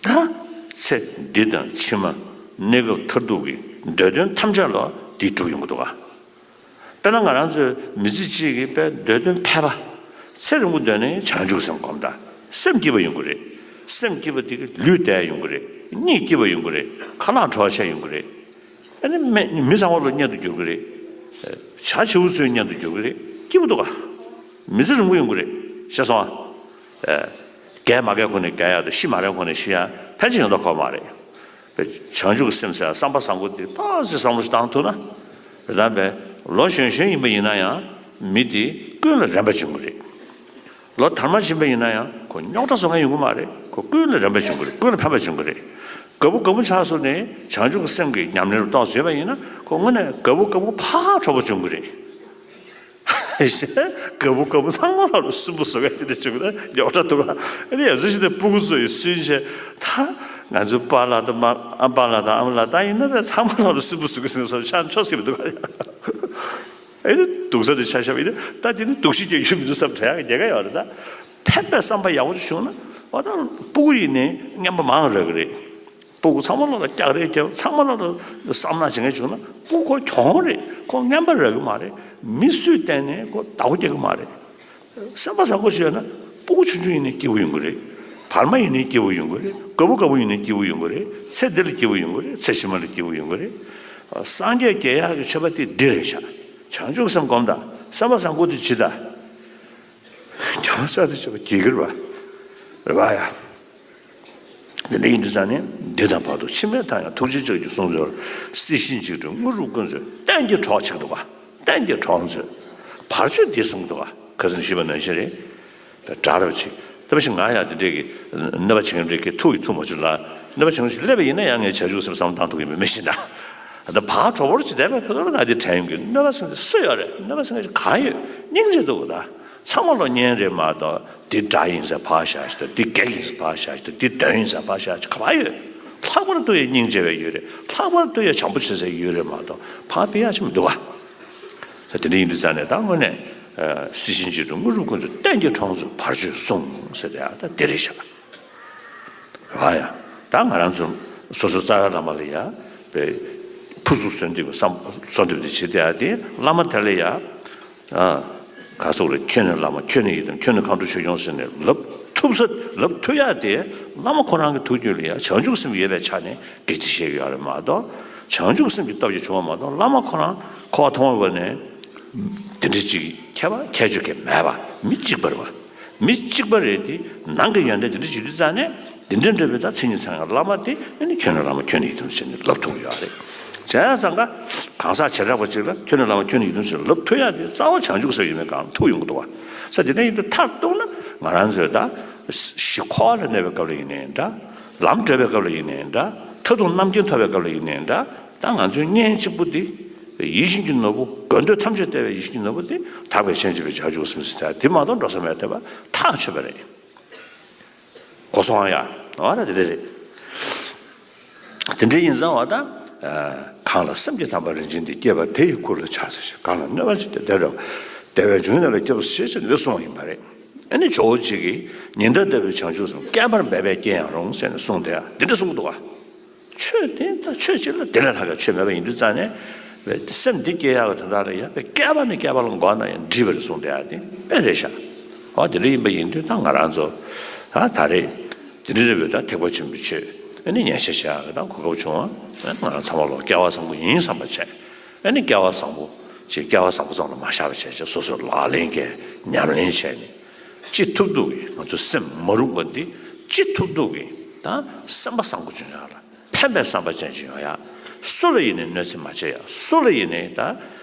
ད་ཚེ་འདི་དང་ཕྱི་མ་གནས་སྐབས་མཐར་ཐུག་གི་འདོད་དོན་ཐམས་ཅད་ལ་འདིས་འགྲུབ་ཡོང་གི་འདུག་ག་དཔེར་ན་ང་རང་ཚོའི་མི་ཚེ་གཅིག་གི་དཔེ་འདོད་དོན་ཕལ་པ། ཚེ་རིང་པོ་འདོད་ན་བྱང་ཆུབ་སེམས་བསྒོམ་དང་། སེམས་སྐྱིད་པ་ཡོང་གི་རེད། སེམས་སྐྱིད་པ་དེ་གིས་ལུས་བདེ་ཡོང་གི་རེད། གཉིད་སྐྱིད་པ་ཡོང་གི་རེད། ཁ་ལག་བྲོ་བ་ཆགས་ཡོང་གི་རེད། ཨ་ནི་མི་མི་བཟང་པོ་ལ་གཉེན་དུ་འགྱུར་གི་རེད། བྱ་བྱིའུ་ཚོའི་གཉེན་དུ་འགྱུར་གི་རེད། སྐྱིད་པོ་འདུག་ག་མི་ཚེ་རིང་པོ་ཡོང་གི་རེད། ཤེས་སོང་ཨ། རྒས་མ་རྒས་ཁོ་ནས་རྒས་ཡག་དང་ཤི་མ་རན་ཁོ་ནས་ཤི་ཡག་ཕལ་ཆེར་ཡོང་ཐབས་ཁོ་མ་རེད། བྱང་ཆུབ་ཀྱི་སེམས་ཟེར་བསམ་པ་བཟང་པོ་དེ་ཏོག་ཙམ་བསམ་བློ་ཞིག་བཏང་ཐུབ་ན། རེད་དམ་པས། ལོ་གཞོན་གཞོན་ཡིན་པ་ཡིན་ན་ཡང་མི་དེ་ཀུན་ལ་རན་པ་བྱུང་གི་རེད། ལོ་དར་མ་ཕྱིན་པ་ཡིན་ན་ཡང་ཁོ་རྙོག་དྲ་བཟོ་མཁན་ཡོང་གི་མ་རེད། ཁོ་ཀུན་ལ་རན་པ་བྱུང་གི་རེད། ཀུན་ལ་ཕན་པ་བྱུང་གི་རེད། རྒད་པོ་རྒད་པོ་ཆགས་སོང་ནས་བྱང་ཆུབ་ཀྱི་སེམས་ཀྱི་ཉམས་ལེན་རུ་ཏོག་ཙམ་བྱས་པ་ཡིན་ན་ཁོ་དངོས་གནས་རྒད་པོ་རྒད་པོ་ཕར་གྲོགས་པོ་བྱུང་གི་རེད། རྒད་པོ་རྒད་པོ་ཚང་མ་ལ་སུན་པོ་བཟོ་མཁན་དེ་འདྲ་བྱུང་ན་རྙོག་དྲ་འདུག་ག་ཨ་ནི་ཡ་ཚོ་ཞིག་ནས་སྤུ་གུ་ཚོ་ཡི་སུན་བྱས། ད་ང་ཚོའི་པཱ་ལགས་དང་མ་ཨ་པཱ་ལགས་དང་ཨ་མ་ལགས་ད་ཡིན་ན་ད་ཚང་མ་ལ་སུན་པོ་བཟོ་གི་ཟིན་སོང་ཆ་ཆོག་ཟིན་མི་འདུག་ག་ཨེ་ནི་སྡུག་ས་དེ་ཆ་བཞག་པ་ཡིན་ན་ད་དེ་ནི་སྡུག་ཤི་རྒྱག་རྒྱུ་མི་འདུག་བསམ་དྲན་ཡག་རྒྱལ་ཁ་ཡོད་རེད་ད། ཕན་པའི་བསམ་པ་ཡག་པོ་ཅིག་བྱུང་ན་འོ་ད་སྤུ་གུ་ཡིན་ནའི་རྔན་པ་མང་རག་གི་རེད། སྤུ་གུ་ཚང་མ་ལ་ལ་སྐྱག་རེ་རྒྱབ། ཚང་མ་ལ་ལ་བསམ་ན་བྱེད་མཁན་བྱུང་ན་སྤུ་གུ་ཁོ་གྱོང་རེད། ཁོ་རྔན་པ་རག་གི་མ་རེད། མི་སུས་བསྟན་ནས་ཁོ་བདག་པོ་རྒྱག་གི་མ་རེད། སེམས་པ་བཟང་པོ་ཞིག་ཡོད་ན་སྤུ་གུ་ཆུང་ཆུང་ཡིན་ནའི་སྐྱིད་པོ་ཡོང་གི་རེད། བར་མ་ཡིན་ནའི་སྐྱིད་པོ་ཡོང་གི་རེད། རྒད་པོ་རྒད་པོ་ཡིན་ནའི་སྐྱིད་པོ་ཡོང་གི་རེད། ཚེ་འདི་ལ་སྐྱིད་པོ་ཡོང་གི་རེད། ཚེ་ཕྱི་མ་ལ་སྐྱིད་པོ་ཡོང་གི་རེད། སངས་རྒྱས་རྒྱལ་ཡག་གི་མཆོད་པ་དེ་འདི་རེད་ཤག་བྱང་ཆུབ་སེམས་སྒོམ་དང་། སེམས་པ་བཟང་པོ་དེ་བྱེད་དང་། རྒྱལ་བ་སྲས་དང་བཅས་པ་དགྱེས་ཀྱི་རེད་པ། རེད་པ་ཡ། འདི་འདྲ་ཡིན་དུས་ཙང་ནས་འདི་དང་བར་དོ་ཕྱི་མའི་མཐའ་ཡང་། ཐུགས་རྗེའི་ལྕགས་ཀྱུས་བཟུང་མཛོད་ལ། སྲིད་ཞིའི་འཇིགས་བྲལ་དངོས་གྲུབ་ཀུན་སྩོལ། གཏན་གྱི་གྲོགས་བྱེད་ཀྱི་འདུག་ག་གཏན་གྱི་གྲོགས་མཛོད། བར་གཅོད་འདི་གསུངས་འདུག་ག་ཁ་སང་ཞུས་པ་ནང་བཞིན་རེད། དགྲ་རབ་ཆེ། ད་བཞིན་ང་ཡང་དེ་འདྲས་ཀྱི་གནོད་པ་བྱེད་མཁན་འདྲས་ཀྱི་ཐུག་གི་ཐུག་མ་བྱུང་ལ། གནོད་པ་བྱེད་མཁན་ཞིག་སླེབས་པ་ཡིན་ན་ཡང་ངས་བྱང་ཆུབ་སེམས་བསམ་བཏང་ཐུབ་ཀྱི་མེད་མི་ཤེས་ད། ད་བར་གྲོགས་པོར་ཅི་བསྡད་པའི་ཁ་ཐོར་ང་དེ་དྲན་ཡོང་གི། གནོད་པ་ཟེར་མཁན་སུ་ཡོད་རེད། གནོད་པ་ཟེར་མཁན་ཞིག་གང་ཡོད། སྙིང་རྗེ་འདུག་ག་ད། ཚང་མ་ལོ་གཉན་རེད་མ་གཏོགས། འདི་དགྲ་ཡིན་ཟེར་ཕར་བཞག་ཞིག་དང་། འདི་བགེགས་ཡིན་ཟེར་ཕར་བཞག་ཞིག་དང་། འདི་གདོན་ཡིན་ཟེར་ཕར་བཞག་ཞིག་ག་པར་ཡོད། ལྷག་པར་དུ་ཡང་སྙིང་རྗེ་བའི་ཡུལ་རེད། ལྷག་པར་དུ་ཡང་བྱམས་པོ་བྱེད་སའི་ཡུལ་རེད་མ་གཏོགས། ཕར་ཕུད་ཡག་ཅིག་མི་འདུག་བ། ད་དེ་འདྲ་ཡིན་དུས་ཙང་ནས། ད་དངོས་གནས་སྲིད་ཞིའི་འཇིགས་སུ་རུང་བའི་དངོས་གྲུབ་ཀུན་བཙལ། གཏན་གྱི་གྲོགས་མཛོད་བར་གཅོད་སྲུང་ཟེར་དེ་ཡ་ད་དེ་རེད་ཤག་རེད་བ་ཡ། ད་ང་རང་ཚོ་སོ་སོའི་རྩ་བའི་བླ་མ་ལ་ཡ་པའི་ཕུར་ཚུགས་གསོལ་འདེབས་ཀྱི་བསམ་གསོལ་འདེབས་དེ་བྱེད་དེ་ཡ། དེ་བླ་མ་དེ་ལ་ཡ། ཨ། ག་ཟེར་རེད། ཁྱོད་ནི་བླ་མ། ཁྱོད་ནི་ཡི་དམ། ཁྱོད་ནི་མཁའ་འགྲོ་ཆོས་སྐྱོང་ཟེར་ནས་ལབ་ཐུབ་ས། ལབ་ཐུབ་ཡ་དེ་བླ་མ་ཁོ་རང་གི་ཐུགས་རྒྱུད་ལ་ཡ་བྱང་ཆུབ་སེམས་ཡོད་པའི་ཆ་ནས་གི་དེ་བཤད་ཀྱི་ཡོད་རེད་མ་གཏོགས། བྱང་ཆུབ་སེམས་ཀྱི་སྟོབས་ཀྱིས་བྱུང་བ་མ་གཏོགས། བླ་མ་ཁོ་རང་འཁོར་བ་ཐོག་མ་བར་ནས་དེ་འདྲ་ཅིག་ཁྱད་པར་ཁྱད་ཆོས་གང་མེད་པ། མི་གཅིག་པ་རེད་བ། མི་གཅིག་པ་རེད་དེ། ནང་གི་ཡོན་ཏན་དེ་འདྲ་བྱེད་དུས་ཙང་ནས། དེ་འདྲ་འདྲ་བའི་ད་མཚན་ཉིད་ཚང་བའི་བླ་མ་དེ། ཨ་ནི་ཁྱོད་ནི་བླ་མ། ཁྱོད་ནི་ཡི་དམ་ཟེར་ནས་ལབ་ཐུབ་ཀྱི་ཡོད་རེད། བྱས་ཙང་ཀ་གང་ཟག་བྱེ་བྲག་པ་ཅིག་ལ་ཁྱོད་ནི་བླ་མ། ཁྱོད་ནི་ཡི་དམ་ཟེར་ནས་ལབ་ཐུབ་ཡ་དེ་རྩ་བ་བྱང་ཆུབ་སེམས་ཡོད་མེད་སྒང་ལ་ཐུག་ཡོང་གི་འདུག་བ། ས་དེ་འདྲ་ཡིན་དུས་མཐར་གཏུགས་ན། ང་རང་ཚོས་ད་ཞི་འཁོར་བ་ལ་གནས་པའི་སྐབས་ལ་ཡིན་ནའི་འདྲ། ལམ་བགྲོད་པའི་སྐབས་ལ་ཡིན་ནའི་འདྲ། མཐར་ཐུག་རྣམ་མཁྱེན་ཐོབ་པའི་སྐབས་ལ་ཡིན་ནའི་འདྲ། ད་ང་ཚོའི་གཉེན་གཅིག་པུ་དེ། ཡིད་བཞིན་གྱི་ནོར་བུ། དགོས་འདོད་ཐམས་ཅད་བདེ་བའི་ཡིད་བཞིན་གྱི་ནོར་བུ་དེ། དག་པའི་སྤྱན་གཅིག་པའི་བྱང་ཆུབ་སེམས་ཟེར་ཡ་དེ་མ་གཏོགས་འགྲོ་ས་མེད་པ་ཐག་ཆོད་པ་རེད། གོ་སོང་ཨ་ཡ། འོ་ད་དེ་འདྲ་རེད། དེ་འདྲ་ཡིན་ཙང་བ་ད། གང་ལ་སེམས་ཀྱི་དམ་པ་རིན་ཆེན་འདི། སྐྱེས་པ་དེ་ཡི་ཁུར་ལ་ཕྱག་འཚལ་ཞིང་། གང་ལ་གནོད་པ་བྱེད་དེ་བདེ་འགྲོ་བ། བདེ་བའི་འབྱུང་གནས་ལ་སྐྱབས་སུ་མཆི་ཞེས་འདི་གསུངས་པ་ཡིན་པ་རེད། ཨ་ནི་ཇོ་བོ་རྗེ་གིས་ཉི་ཟླ་ལྟ་བུའི་བྱང་ཆུབ་སེམས། བསྐལ་པར་འབད་པས་སྐྱེ་ཡང་རུང་ཟེར་ནས་གསུངས་དེ་འདི་འདྲ་གསུངས་འདུག་བ། ཆོས་དེ་ད་ཆོས་གཅིག་ལ་དེ་ལས་ལྷག་གི་ཆོས་མེད་པ་ཡིན་དུས་ཙང་ནས། སེམས་འདི་སྐྱེ་ཡག་གི་དོན་དག་ལ་ཡང་བསྐལ་པ་ནས་བསྐལ་པ་ལ་འགོར་ན་ཡང་འགྲིག་པ་རེད་གསུངས་དེ་ཡ་དེ་དཔེ་རེད་ཤག་འོ་དེ་འདྲ་ཡིན་པ་ཡིན་དུས་ད་ང་རང་ཚོ་ད་ད་རེས་དེ་འདྲ་རེད་པས། ད་ཐེག་པ་ཆེན་པོའི་ཆོས་ཨ་ནི་ཉན་བཤད་བྱ་ཡག་གི་ད་གོ་སྐབས་བྱུང་བ། ང་རང་ཚང་མ་ལོ་སྐལ་བ་བཟང་པོ་ཡིན་བསམ་པ་བྱས། ཨ་ནི་སྐལ་བ་བཟང་པོ་ཅིག་སྐལ་བ་བཟང་པོ་ཙམ་ལ་མ་བཞག་པ་བྱས་བྱས། སོ་སོས་ལག་ལེན་བཀལ། ཉམས་ལེན་བྱས་ནས། ཅི་ཐུབ་ཐུབ་ཀྱིས་ང་ཚོ་སེམས་མ་རུངས་པ་འདི་ཅི་ཐུབ་ཐུབ་ཀྱིས་ད་སེམས་པ་བཟང་པོ་བྱུང་ཡག་ལ། ཕན་པའི་བསམ་པ་ཅན་ཅིག་ཡོང་ཡ། སུ་ལ་ཡིན་ནའི་གནོད་འཚེ་མ་བྱེད་ཡ། སུ་ལ་ཡིན་ནའི་ད་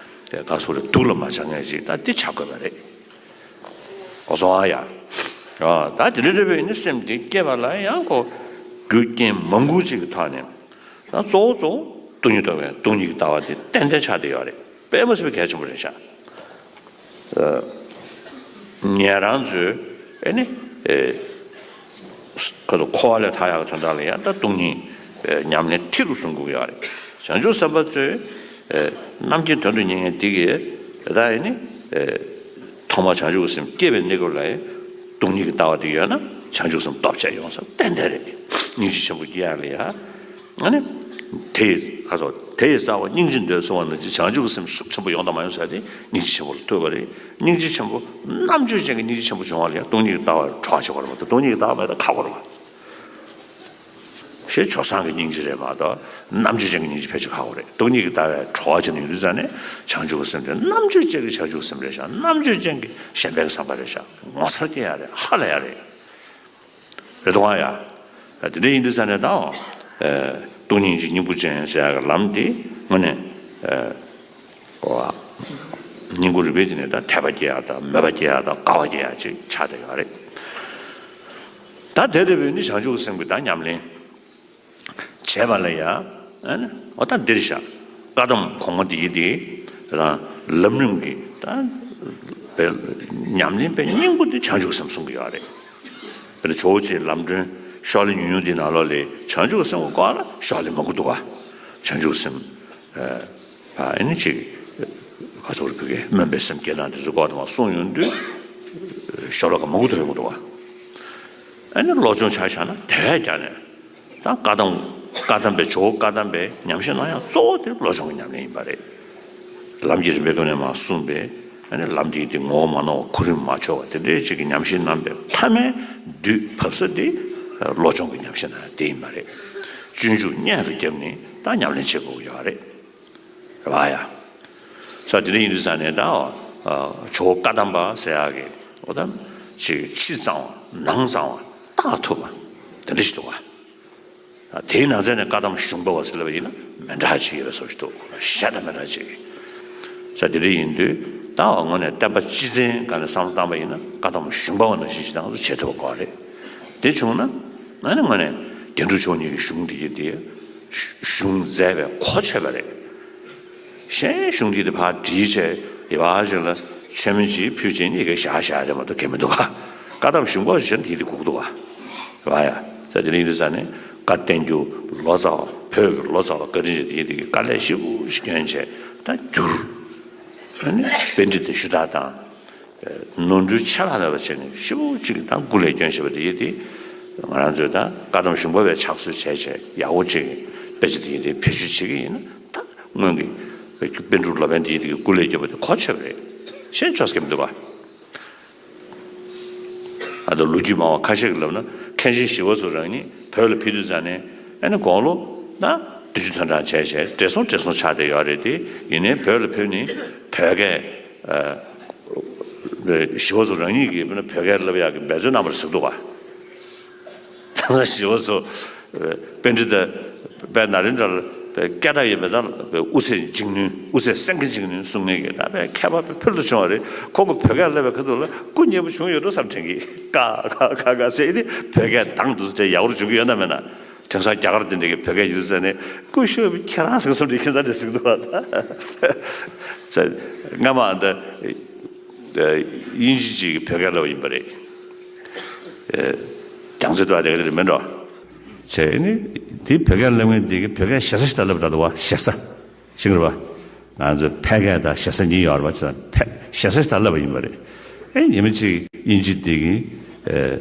ག་སུ་རེ་སྡུག་ལ་མ་བྱ་མཁན་ཅིག་ད་འདི་བྱ་དགོས་པ་རེད། གོ་སོང་ཨ་ཡ། ཨ། ད་དེ་འདྲ་འདྲ་བའི་ནི་སེམས་འདི་སྐྱེས་པ་ལ་ཡང་ཁོ་རྒྱུ་རྐྱེན་མང་པོ་ཅིག་གི་ཐོག་ནས། ད་གཙོ་བོ་གཙོ་བོ་སྟོང་ཉིད་རྟོགས་པའི་སྟོང་ཉིད་ཀྱི་ལྟ་བ་དེ་ཏན་ཏན་ཆགས་བསྡད་ཡོད་རེད། དཔེ་མ་སྲིད་པའི་གལ་ཆེན་པོ་རེད་ཤག་ཉན་རང་ཚོས་ཨེ་ནི་ཨེ་ཁ་ཐུག་འཁོར་བ་ལས་ཐར་ཡག་གི་དོན་དག་ལ་ཡང་ད་སྟོང་ཉིད་ཨེ་ཉམས་ལེན་ཁྲིད་དུ་བཟུང་དགོས་ཀྱི་ཡོད་རེད། བྱང་ཆུབ་སེམས་དཔའ་ཚོས་ཨེ་རྣམ་མཁྱེན་དོན་དུ་གཉེར་མཁན་དེ་གིས་ད་ཨེ་ནི་ཨེ་ཐོག་མར་བྱང་ཆུབ་ཀྱི་སེམས་སྐྱེས་པའི་གནས་སྐབས་ལ་ཡང་སྟོང་ཉིད་ཀྱི་ལྟ་བ་དེ་ཡོད་ན་བྱང་ཆུབ་སེམས་སྟོབས་ཆེ་ཡོང་ས་ཏན་ཏན་རེད། སྙིང་རྗེ་ཆེན་པོ་སྐྱེ་ཡག་ལ་ཡ། ཨ་ནི། དེ་ཡི་ཁ་སོ། དེ་ཡི་རྩ་བ་སྙིང་རྗེ་འདོད་གསུངས་པ་ནང་བཞིན་བྱང་ཆུབ་སེམས་ཤུགས་ཆེན་པོ་ཡོང་དང་མ་ཡོང་ཟེར་ཏེ་སྙིང་རྗེ་ཆེན་པོ་ལ་ཐུག་པ་རེད། སྙིང་རྗེ་ཆེན་པོ་རྣམ་དཔྱོད་ཅན་གྱི་སྙིང་རྗེ་ཆེན་པོ་བྱུང་བ་ལ་ཡང་སྟོང་ཉིད་ཀྱི་ལྟ་བར་གྲོགས་བྱེད་དགོས་རེད་མ་གཏོགས་སྟོང་ཉིད་ཀྱི་ལྟ་བ་མེད་ན་ཁག་པོ་རེད་བ། ཞེས་སྤྱོད་བཟང་གི་སྙིང་རྗེ་རེད་མ་གཏོགས་རྣམ་དཔྱོད་ཅན་གྱི་སྙིང་རྗེ་ཕལ་ཆེར་ཁག་པོ་རེད། སྟོང་ཉིད་ཀྱི་ལྟ་བའི་གྲོགས་བྱེད་ནས་ཡོང་དུས་ཙང་ནས་བྱང་ཆུབ་ཀྱི་སེམས་དེ་རྣམ་དཔྱོད་ཅན་གྱི་བྱང་ཆུབ་སེམས་རེད་ཤག་རྣམ་དཔྱོད་ཅན་གྱི་གཞན་ཕན་གྱི་བསམ་པ་རེད་ཤག་ངོ་མཚར་སྐྱེ་ཡ་རེད། ཧ་ལས་ཡ་རེད། རེད་དོ་ཨ་ཡ། དེ་འདྲ་ཡིན་དུས་ཙང་ནས་ད། སྟོང་ཉིད་ཀྱི་སྙིང་པོ་ཅན་ཟེར་ཡག་གི་ལམ་དེ་དངོས་གནས། ཨ། སྙིང་པོ་རུས་པའི་དེ་ནས་ད་དད་པ་སྐྱེ་ཡག་དང་མོས་པ་སྐྱེ་ཡག་དང་དགའ་བ་སྐྱེ་ཡག་ཅིག་ཆགས་བསྡད་ཡོད་རེད། ད་དེ་ལྟ་བུའི་ནི་བྱང་ཆུབ་སེམས་ཀྱི་ད་ཉམས་ལེན་བྱས་པ་ལ་ཡ། ཨ་ནི་འོ་ད་འདིར་བཞག་བཀའ་གདམས་གོང་མ་འདི་ཡི་དེ་རང་ལམ་རིམ་གྱི་ད་ཉམས་ལེན་པའི་སྙིང་པོ་དེ་བྱང་ཆུབ་སེམས་གསུང་གི་ཡོད་རེད། དཔེར་ན་ཇོ་བོ་རྗེའི་ལམ་སྒྲོན་ཤོ་ལོ་ཉུང་ཉུང་འདི་ནང་ལོགས་ལ་བྱང་ཆུབ་སེམས་ཀྱི་སྐོར་ལ་ཤོ་ལོ་མང་པོ་འདུག་ག་བྱང་ཆུབ་སེམས། ཨ་ནི་ཅིག་ག་ཚོད་རེ་བོད་སྐད་སྨོན་པའི་སེམས་བསྐྱེད་སྟངས་དེ་ཚོའི་སྐོར་དུ་མ་གསུངས་ཡོང་དུས། ཤོ་ལོ་ཀ་མང་པོ་ཐོན་ཡོང་གི་འདུག་ག་ཨ་ནི་བློ་སྦྱོང་ཆ་བཞག་ན་དེ་བས་ཀྱང་ནས། ད་བཀའ་གདམས། བཀའ་གདམས་པའི་ཇོ་བོ་བཀའ་གདམས་པའི་ཉམས་བཞེས་གནང་ཡག་གཙོ་བོ་དེ་བློ་སྦྱོང་གི་ཉམས་ལེན་ཡིན་པ་རེད། ལམ་གྱི་རིམ་པའི་སྒོ་ནས་མར་གསུངས་པའི་ཨ་ནི་ལམ་འདིའི་དེ་ངོ་བོ་མ་ནོར་བ་གོ་རིམ་མ་འཆོལ་བ་དེ་འདྲའི་ཅིག་གི་ཉམས་བཞེས་གནང་པའི་མཐའ་མའི་དུས་བབས་ས་དེ་བློ་སྦྱོང་གི་ཉམས་བཞེས་གནང་ཡག་དེ་ཡིན་པ་རེད། སྤྱོད་འཇུག་སྙན་ལ་བརྒྱབ་ནས་ད་ཉམས་ལེན་བྱེད་དགོས་ཀྱི་ཡོད་རེད། རེད་བ་ཡ། ས་དེ་འདྲ་ཡིན་དུས་ཙང་ནས་ད་ཇོ་བོ་བཀའ་གདམས་པ་ཟེར་ཡག་གི་འོ་ད་ཅིག་ཕྱི་གཙང་བ་ནང་གཙང་བ་བརྟག་ཐུབ་པ་དེ་འདྲ་ཞིག་འདུག་བ། དེའི་ནང་ཚན་ནས་བཀའ་གདམས་གཞུང་པ་བ་ཟེར་ལབ་པ་ཡིན་ན་མི་འདྲ་ཅིག་ཡོད་པའི་བཟོ་ཞིག་འདུག་གཞན་དང་མི་འདྲ་ཅིག་ས་དེ་འདྲ་ཡིན་དུས་ད་འོ་དངོས་གནས་བསྟན་པ་སྤྱི་བཙན་སྒང་ནས་བསམ་བློ་བཏང་པ་ཡིན་ན་བཀའ་གདམས་གཞུང་པ་བ་ནང་བཞིན་ཞིག་ད་ང་ཚོ་བྱེད་ཐུབ་པ་དགོས་རེད། དེ་བྱུང་ན་ཨ་ནི་དངོས་གནས་རྒྱན་དྲུག་མཆོག་གཉིས་ཀྱི་གཞུང་འདི་གི་དེ་གཞུང་མཛད་པའི་གོ་ཆོད་པ་རེད། གཞན་གཞུང་འདི་དེ་ཕར་བྲིས་བྱས་ཡི་བ་ཞིག་ལ་ མཆོད་མེ་ཅིག་ཕུལ་བྱས་ནས་ཡི་གེ་བཞག་བཞག་རེད་མ་གཏོགས་གལ་མི་འདུག་ག། བཀའ་གདམས་གཞུང་པ་བཞིན་དེ་དེ་སྒུག་འདུག་ག། རེད་བ་ཡ། ས་དེ་རིང་དུས་ས་ནས་བཀའ་བསྟན་རྒྱུ་ལོ་ཙཱ་བ་བོད་ཀྱི་ལོ་ཙཱ་བ་བཀའ་དྲིན་ཅན་དེ་ཡི་དེ་གི་དཀའ་ལས་ཞེ་པོ་ཞིག་བསྐྱོན་བྱས་ད་བསྒྱུར། ཨ་ནི་པཎྜི་ཏ་ཞུ་དག་དང་། ནོར་འཁྲུལ་ཆད་ལྷག་མེད་པ་བྱས་ནས་ཞེ་པོ་ཅིག་དང་སྐུ་ལས་བསྐྱོན་བཞིན་པ་དེ་ཡིན་ཏེ། ང་རང་ཚོས་ད་བཀའ་གདམས་གཞུང་པ་བས་ཕྱག་སྲོལ་བྱས་བྱས་ཡག་པོ་ཅིག་དཔེ་ཆ་དེ་ཡིན་ཏེ་བེད་སྤྱོད་བྱེད་ཀྱི་ཡིན་ན་ད་སྔོན་གྱི་པཎ་གྲུབ་ལོ་པཎ་དེ་ཡིན་དེ་གི་སྐུ་ལས་བསྐྱོན་པ་དེ་གོ་ཆོད་པ་རེད། ཤེས་ཆོག་ཟེར་གྱི་མི་འདུག་ག། ཨ་ད་ལོ་རྒྱུས་མང་བ་ཁ་ཤས་ཀྱིས་ལབ་ན་མཁན་ཆེན་ཞི་བ་འཚོ་རང་ཉིད་བོད་ལ་ཕེབས་དུས་ཙང་ནས་ཨ་ནི་དགུང་ལོ་ན་བདུན་ཅུ་ཐོན་གྲངས་བྱས་བྱས་བགྲེས་སོང་བགྲེས་སོང་ཆགས་བསྡད་ཡོད་རེད་དེ། ཡིན་ནའི་བོད་ལ་ཕེབས་ནས་བོད་སྐད། ཞི་བ་འཚོ་རང་ཉིད་ཀྱིས་དཔེར་ན་བོད་སྐད་བསླབ་ཡག་གི་འབད་བརྩོན་གནང་བ་རེད་ཟེར་གྱི་འདུག་ག། དེང་སང་ཞི་བ་འཚོ་པཎྜི་ཏ་དཔལ་ནཱ་ལེནྡྲ་ལ་སྐད་གྲགས་ཡོད་པའི་ད་དབུ་ཚད་འཇིགས་ནུས་དབུ་ཚད་སེང་གེ་འཇིགས་ནུས་གསུང་མཁན་གྱི་ད་དཔེ་མཁས་པ་དཔེ་ཕུལ་དུ་བྱུང་བ་རེད། ཁོང་གིས་བོད་སྐད་བསླབ་པའི་ཁ་ཐུག་ལ་སྐུ་མཉེལ་པོ་བྱུང་ཡོད་འགྲོ་བསམ་དྲན་གྱི། ཀ་ཀ་ཀ་ཀ་ཟེར་ཏེ་བོད་སྐད་དྭངས་འདུག་ཟེར་ཡག་པོ་བྱུང་གི་ཡོད་ན་མེད་ན། དེང་སང་རྒྱ་གར་དེ་འདྲ་གི་བོད་སྐད་ཡིན་ཟེར་ནས་སྐུ་ཞབས་ཁྱེད་རང་ཟེར་གསུམ་རེ་ཁྱེད་ཚ་རེ་ཟེར་གྱི་འདུག་བ། ད་སྔ་མ་ད་དབྱིན་ཇི་ཅིག་གི་བོད་སྐད་བསླབ་པ་ཡིན་པ་རེད། རྒྱང་ཚད་དུ་བ་དེ་ག་རེ་མིན་འགྲོ། བྱས་ནས་དེ་བོད་སྐད་བསླབ་མཁན་དེ་གི་བོད་སྐད་ཞེ་ས་ཞིག་ད་བསླབ་ད་འདུག་བ་ཞེ་ས། ཤེས་ཀྱི་རེད་པ། ང་ཚོ་ཕལ་སྐད་དང་ཞེ་ས་གཉིས་ཡོད་རེད་པ། ཕལ་ཞེ་ས་ཞིག་ད་བསླབ་པ་ཡིན་པ་རེད། ཨེ་ཉི་མ་གཅིག་དབྱིན་ཇི་དེ་གི་ཨེ་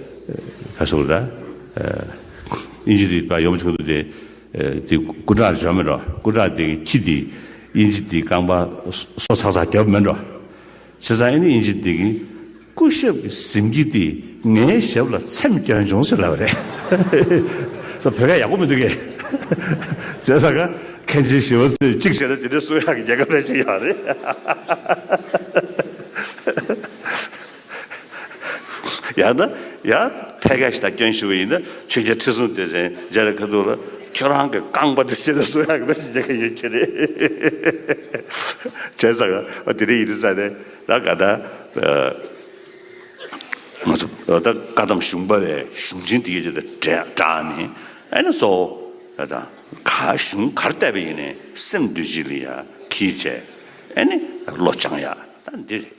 ག་ཟེར་དགོས་རེད། ཨེ་དབྱིན་ཇི་དེ་པ་ཡོང་བྱུང་དུས་དེ་ཨེ་དེ་སྐུ་དྲག་འབྱོར་མེད་འགྲོ། སྐུ་དྲག་དེ་གི་ཁྱི་དེ་དབྱིན་ཇི་དེ་རྐང་པ་སོ་ཚག་ཚག་རྒྱོབ་མེད་འགྲོ། བྱས་ཙང་ཨེ་ནི་དབྱིན་ཇི་དེ་གི་སྐུ་ཞབས་ཀྱི་གཟིམ་ཁྱི་དེ་ངའི་ཞབས་ལ་ཚེམས་སྐྱོན་བྱུང་ཟེར་ལབ་པ་རེད། ས་བོད་སྐད་ཡག་པོ་མི་འདུག་གས། བྱས་ཙང་ཀ་མཁན་ཆེན་ཞི་བ་འཚོས་གཅིག་བྱས་ན་དེ་འདྲའི་གསུང་ཡག་གི་རྒྱལ་ཁ་ཕལ་ཆེར་ཡོད་རེད། ཡང་ན་ཡང་ཕལ་སྐད་ཞིག་དང་སྐྱོན་ཞུ་བ་ཡིན་ན་ཆོས་རྒྱལ་ཁྲི་སྲོང་ལྡེ་བཙན་མཇལ་ཁ་ཐུག་ལ་ཁྱོད་རང་གི་རྐང་པ་དེ་བྱས་ན་གསུང་ཡག་གི་ཕལ་ཆེར་རྒྱལ་ཁ་ཡོད་ཀྱི་རེད། བྱས་ཙང་ཨ་དེ་འདྲ་ཡིན་དུས་ཙང་ནས། ད་ག་ད་ང་ཚོ་ད་བཀའ་གདམས་གཞུང་པ་བའི་གཞུང་ཆེན་དེ་ཡོད་ཀྱི་ད་འདྲ་ནི་ཨ་ནི་གཙོ་བོ་ད་ག་གཞུང་གར་བལྟས་པ་ཡིན་ནའི་སེམས་འདུལ་བྱེད་ལ་ཡ་གིས་བྱས་ཨ་ནི་བློ་སྦྱང་ཡ་ད་འདི་རེད།